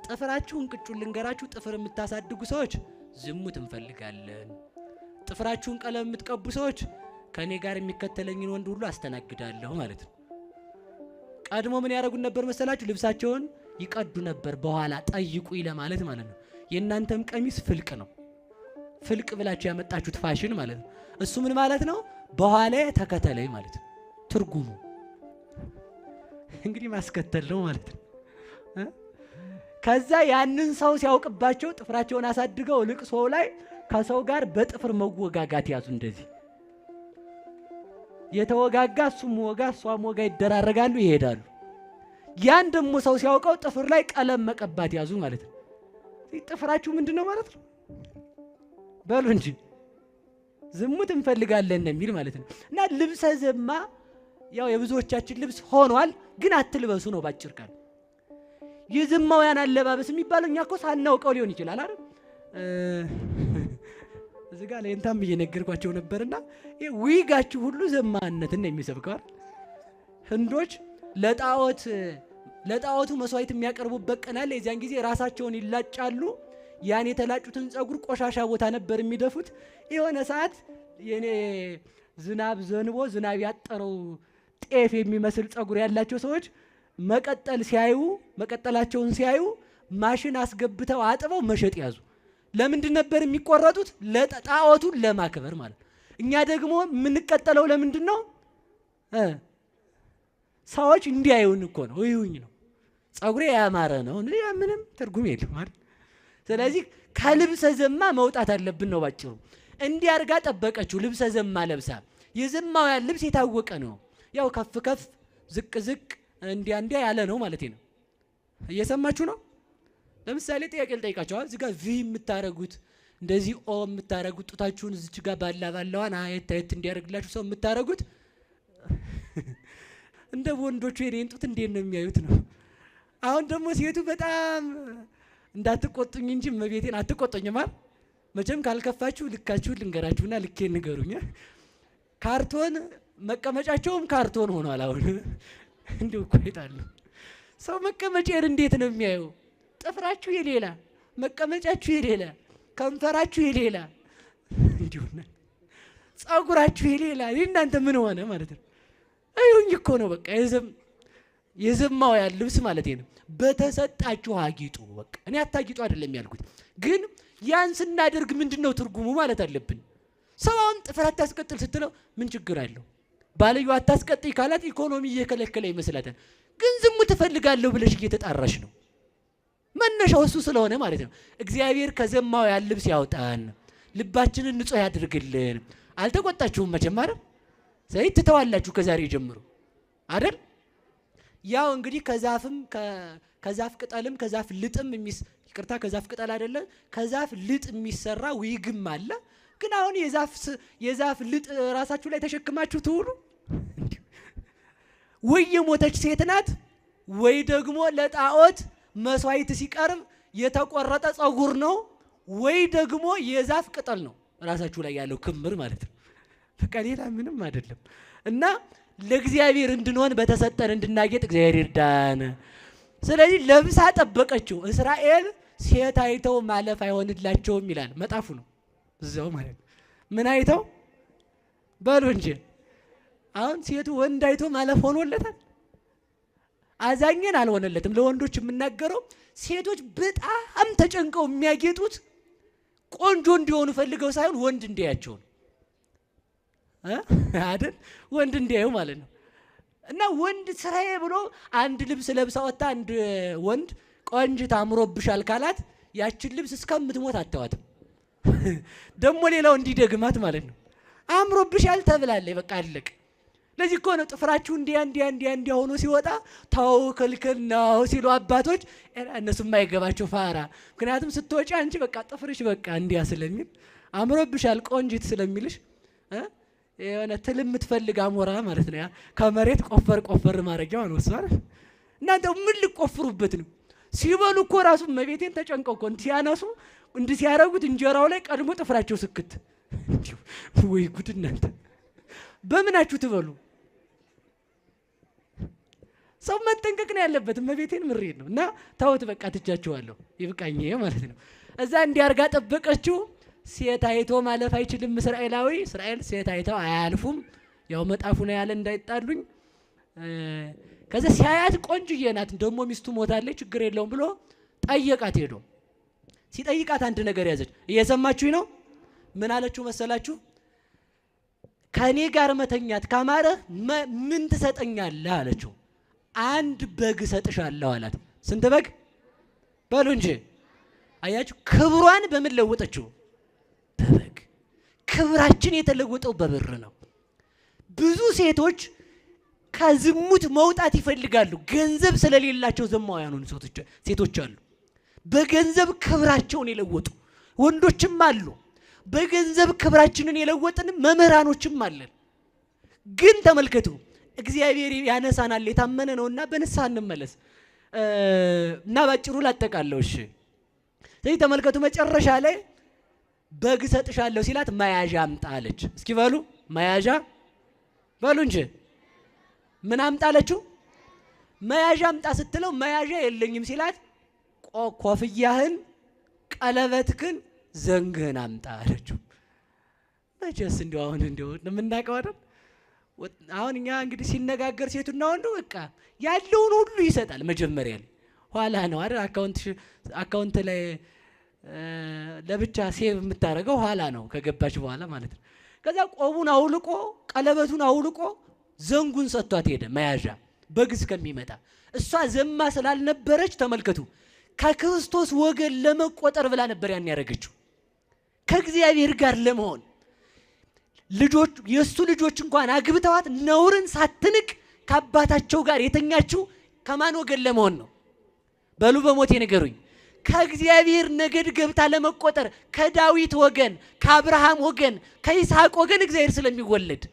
ጥፍራችሁን ቅጩን ልንገራችሁ፣ ጥፍር የምታሳድጉ ሰዎች ዝሙት እንፈልጋለን። ጥፍራችሁን ቀለም የምትቀቡ ሰዎች ከኔ ጋር የሚከተለኝን ወንድ ሁሉ አስተናግዳለሁ ማለት ነው። ቀድሞ ምን ያደርጉን ነበር መሰላችሁ? ልብሳቸውን ይቀዱ ነበር በኋላ ጠይቁኝ ለማለት ማለት ነው። የእናንተም ቀሚስ ፍልቅ ነው። ፍልቅ ብላችሁ ያመጣችሁት ፋሽን ማለት ነው። እሱ ምን ማለት ነው? በኋላ ተከተለኝ ማለት ነው። ትርጉሙ እንግዲህ ማስከተል ነው ማለት ነው። ከዛ ያንን ሰው ሲያውቅባቸው ጥፍራቸውን አሳድገው ልቅሶ ላይ ከሰው ጋር በጥፍር መወጋጋት ያዙ። እንደዚህ የተወጋጋ እሱም ወጋ እሷም ወጋ ይደራረጋሉ፣ ይሄዳሉ። ያን ደግሞ ሰው ሲያውቀው ጥፍር ላይ ቀለም መቀባት ያዙ ማለት ነው። ጥፍራችሁ ምንድን ነው ማለት ነው? በሉ እንጂ ዝሙት እንፈልጋለን የሚል ማለት ነው። እና ልብሰ ዘማ ያው የብዙዎቻችን ልብስ ሆኗል፣ ግን አትልበሱ ነው ባጭር ቃል። የዘማውያን አለባበስ የሚባለው እኛ እኮ ሳናውቀው ሊሆን ይችላል አይደል? እዚህ ጋር ለእንታም እየነገርኳቸው ነበርና ዊጋችሁ ሁሉ ዘማነትን ነው የሚሰብከው አይደል? ህንዶች ለጣዖቱ መስዋዕት የሚያቀርቡበት ቀን አለ። የዚያን ጊዜ ራሳቸውን ይላጫሉ። ያን የተላጩትን ጸጉር ቆሻሻ ቦታ ነበር የሚደፉት። የሆነ ሰዓት የኔ ዝናብ ዘንቦ ዝናብ ያጠረው ጤፍ የሚመስል ጸጉር ያላቸው ሰዎች መቀጠል ሲያዩ መቀጠላቸውን ሲያዩ ማሽን አስገብተው አጥበው መሸጥ ያዙ። ለምንድን ነበር የሚቆረጡት? ለጣዖቱን ለማክበር ማለት ነው። እኛ ደግሞ የምንቀጠለው ለምንድን ነው? ሰዎች እንዲያዩን እኮ ነው። እዩኝ ነው። ጸጉሬ ያማረ ነው። ምንም ትርጉም የለም አይደል? ስለዚህ ከልብሰ ዘማ መውጣት አለብን ነው ባጭሩ። እንዲህ አድርጋ ጠበቀችው። ልብሰ ዘማ ለብሳ። የዘማውያን ልብስ የታወቀ ነው። ያው ከፍ ከፍ ዝቅ ዝቅ እንዲያ እንዲያ ያለ ነው ማለት ነው። እየሰማችሁ ነው? ለምሳሌ ጥያቄ ልጠይቃችሁ። እዚህ ጋር V የምታረጉት እንደዚህ O የምታረጉት ጡታችሁን እዚች ጋር ባላ ባላዋን አየት አየት እንዲያደርግላችሁ ሰው የምታረጉት እንደ ወንዶቹ የኔን ጡት እንዴት ነው የሚያዩት ነው። አሁን ደግሞ ሴቱ በጣም እንዳትቆጡኝ እንጂ እመቤቴን አትቆጡኝማ። መቼም ካልከፋችሁ ልካችሁን ልንገራችሁና ልኬን ንገሩኝ። ካርቶን መቀመጫቸውም ካርቶን ሆኗል። አሁን እንዲሁ እኮ ይጣሉ። ሰው መቀመጫን እንዴት ነው የሚያየው? ጥፍራችሁ የሌላ፣ መቀመጫችሁ የሌላ፣ ከንፈራችሁ የሌላ፣ እንዲሁ ጸጉራችሁ የሌላ። እናንተ ምን ሆነ ማለት ነው? እዩኝ እኮ ነው በቃ የዘማውያን ልብስ ማለት ነው። በተሰጣችሁ አጊጡ። በቃ እኔ አታጊጡ አይደለም ያልኩት፣ ግን ያን ስናደርግ ምንድነው ትርጉሙ ማለት አለብን። ሰው አሁን ጥፍር አታስቀጥል ስትለው ምን ችግር አለው? ባልዩ አታስቀጥይ ካላት ኢኮኖሚ እየከለከለ ይመስላታል። ግን ዝሙት እፈልጋለሁ ብለሽ እየተጣራሽ ነው። መነሻው እሱ ስለሆነ ማለት ነው። እግዚአብሔር ከዘማውያን ልብስ ያውጣን፣ ልባችንን ንጹህ ያድርግልን። አልተቆጣችሁም መቼም አይደል? ስለዚህ ትተዋላችሁ ከዛሬ ጀምሮ አይደል? ያው እንግዲህ ከዛፍም ከዛፍ ቅጠልም ከዛፍ ልጥም ይቅርታ ከዛፍ ቅጠል አይደለም ከዛፍ ልጥ የሚሰራ ዊግም አለ። ግን አሁን የዛፍ ልጥ ራሳችሁ ላይ ተሸክማችሁ ትውሉ ወይ የሞተች ሴት ናት ወይ ደግሞ ለጣዖት መስዋዕት ሲቀርብ የተቆረጠ ጸጉር ነው ወይ ደግሞ የዛፍ ቅጠል ነው ራሳችሁ ላይ ያለው ክምር ማለት ነው። በቃ ሌላ ምንም አይደለም። እና ለእግዚአብሔር እንድንሆን በተሰጠን እንድናጌጥ እግዚአብሔር ይርዳን። ስለዚህ ለብሳ ጠበቀችው። እስራኤል ሴት አይተው ማለፍ አይሆንላቸውም ይላል መጣፉ ነው እዛው ማለት ነው። ምን አይተው በሉ እንጂ አሁን ሴቱ ወንድ አይቶ ማለፍ ሆኖለታል? አዛኝን አልሆነለትም። ለወንዶች የምናገረው ሴቶች በጣም ተጨንቀው የሚያጌጡት ቆንጆ እንዲሆኑ ፈልገው ሳይሆን ወንድ እንዲያያቸው ነው አይደል? ወንድ እንዲያዩ ማለት ነው። እና ወንድ ስራዬ ብሎ አንድ ልብስ ለብሳ ወጣ። አንድ ወንድ ቆንጅት አምሮብሻል ካላት ያችን ልብስ እስከምትሞት አተዋትም። ደግሞ ሌላው እንዲደግማት ማለት ነው። አምሮብሻል ተብላለች፣ በቃ አለቅ። ለዚህ እኮ ነው ጥፍራችሁ እንዲያ እንዲያ እንዲያ እንዲያ ሆኖ ሲወጣ ተው ክልክል ነው ሲሉ አባቶች፣ እነሱ የማይገባቸው ፋራ። ምክንያቱም ስትወጪ አንቺ በቃ ጥፍርሽ በቃ እንዲያ ስለሚል አምሮብሻል ቆንጅት ስለሚልሽ የሆነ ትል የምትፈልግ አሞራ ማለት ነው። ያ ከመሬት ቆፈር ቆፈር ማድረጊያው ነው እሱ አይደል? እናንተ ምን ልቆፍሩበት ነው? ሲበሉ እኮ ራሱ መቤቴን ተጨንቀው እኮ እንዲህ ሲያነሱ እንዲህ ሲያረጉት እንጀራው ላይ ቀድሞ ጥፍራቸው ስክት። ወይ ጉድ! እናንተ በምናችሁ ትበሉ? ሰው መጠንቀቅ ነው ያለበት። እመቤቴን ምሬት ነው እና ተውት በቃ ትቻችኋለሁ፣ ይብቃኝ ማለት ነው። እዛ እንዲያርጋ ጠበቀችው። ሴት አይቶ ማለፍ አይችልም እስራኤላዊ። እስራኤል ሴት አይተው አያልፉም። ያው መጣፉ ነው ያለ እንዳይጣሉኝ። ከዛ ሲያያት ቆንጅዬ ናት፣ ደግሞ ሚስቱ ሞታለች፣ ችግር የለውም ብሎ ጠየቃት። ሄዶ ሲጠይቃት አንድ ነገር ያዘች። እየሰማችሁኝ ነው? ምን አለችው መሰላችሁ? ከኔ ጋር መተኛት ካማረህ ምን ትሰጠኛለህ አለችው። አንድ በግ እሰጥሻለሁ አላት። ስንት በግ በሉ እንጂ። አያችሁ፣ ክብሯን በምን ለወጠችው? በበግ። ክብራችን የተለወጠው በብር ነው። ብዙ ሴቶች ከዝሙት መውጣት ይፈልጋሉ። ገንዘብ ስለሌላቸው ዘማውያን ሴቶች አሉ። በገንዘብ ክብራቸውን የለወጡ ወንዶችም አሉ። በገንዘብ ክብራችንን የለወጥን መምህራኖችም አለን። ግን ተመልከቱ፣ እግዚአብሔር ያነሳናል የታመነ ነውና በንስሐ እንመለስ እና ባጭሩ ላጠቃለው። እሺ፣ ስለዚህ ተመልከቱ፣ መጨረሻ ላይ በግ እሰጥሻለሁ ሲላት መያዣ አምጣ አለች። እስኪ በሉ መያዣ በሉ እንጂ ምን አምጣ አለችው? መያዣ አምጣ ስትለው መያዣ የለኝም ሲላት ኮፍያህን፣ ቀለበትክን፣ ዘንግህን አምጣ አለችው። መቼስ እንዲያው አሁን እንዲያው የምናውቀው አይደል? አሁን እኛ እንግዲህ ሲነጋገር ሴቱና ወንዱ በቃ ያለውን ሁሉ ይሰጣል። መጀመሪያ ላይ ኋላ ነው አይደል? account ላይ ለብቻ save የምታደርገው ኋላ ነው ከገባች በኋላ ማለት ነው። ከዛ ቆቡን አውልቆ ቀለበቱን አውልቆ ዘንጉን ሰጥቷት ሄደ። መያዣ በግ እስከሚመጣ እሷ ዘማ ስላልነበረች ተመልከቱ፣ ከክርስቶስ ወገን ለመቆጠር ብላ ነበር ያን ያደረገችው፣ ከእግዚአብሔር ጋር ለመሆን ልጆች የእሱ ልጆች እንኳን አግብተዋት ነውርን ሳትንቅ ከአባታቸው ጋር የተኛችው ከማን ወገን ለመሆን ነው? በሉ በሞቴ ንገሩኝ። ከእግዚአብሔር ነገድ ገብታ ለመቆጠር ከዳዊት ወገን፣ ከአብርሃም ወገን፣ ከይስሐቅ ወገን እግዚአብሔር ስለሚወለድ